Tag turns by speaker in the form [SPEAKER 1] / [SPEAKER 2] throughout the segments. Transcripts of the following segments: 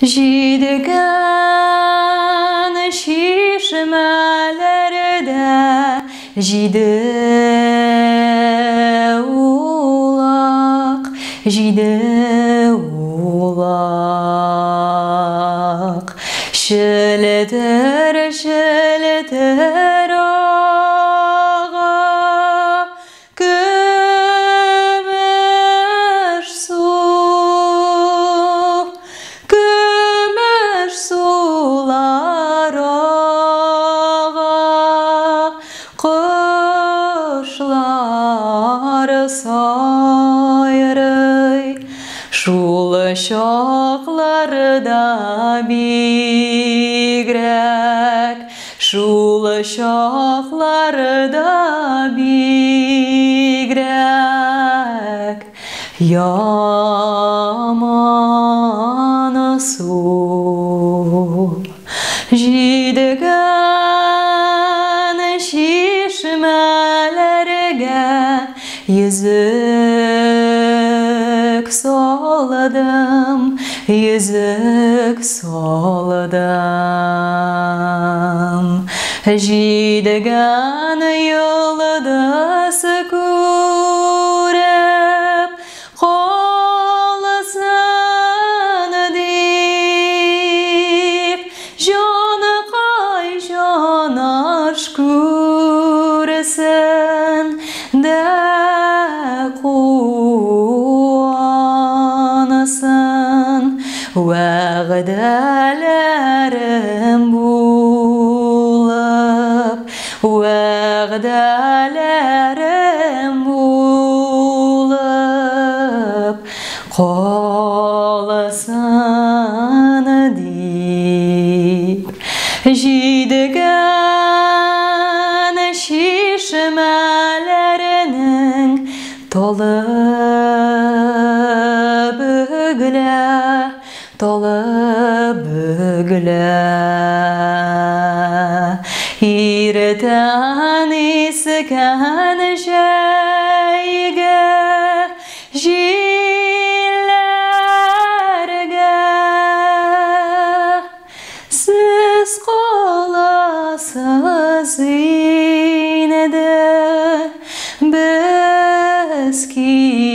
[SPEAKER 1] Җидегән чишмәләрдә җиде улак, җиде улак. Челтер, челтер ага көмеш су, көмеш сулар ага, кошлар сайрый. Шул чакларда бигрәк, шул чакларда бигрәк яман су. Җидегән чишмәләргә йөзек салдым, йөзек салдым. Җидегән йолдыз күреп калсын дип, җаныкай җанаш күрсен дә куансын. Вәгъдәләрем булып, вәгъдәләрем булып калсын дип. Җидегән чишмәләренең талы бөгелә, талы бөгелә. Иртән искән җәйге җилләргә сез каласыз инде, без китәбез,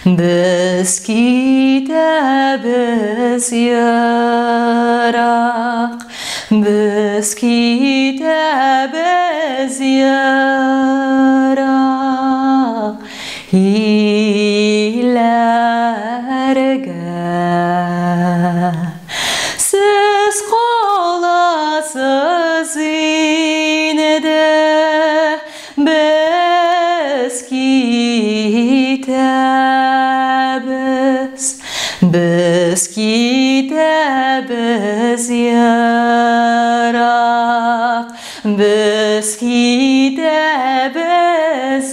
[SPEAKER 1] без китәбез ерак, без китәбез ерак илләргә. Сез каласыз инде, без китәбез, без китәбез ерак, без китәбез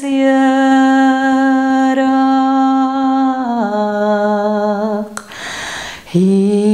[SPEAKER 1] ерак илләргә.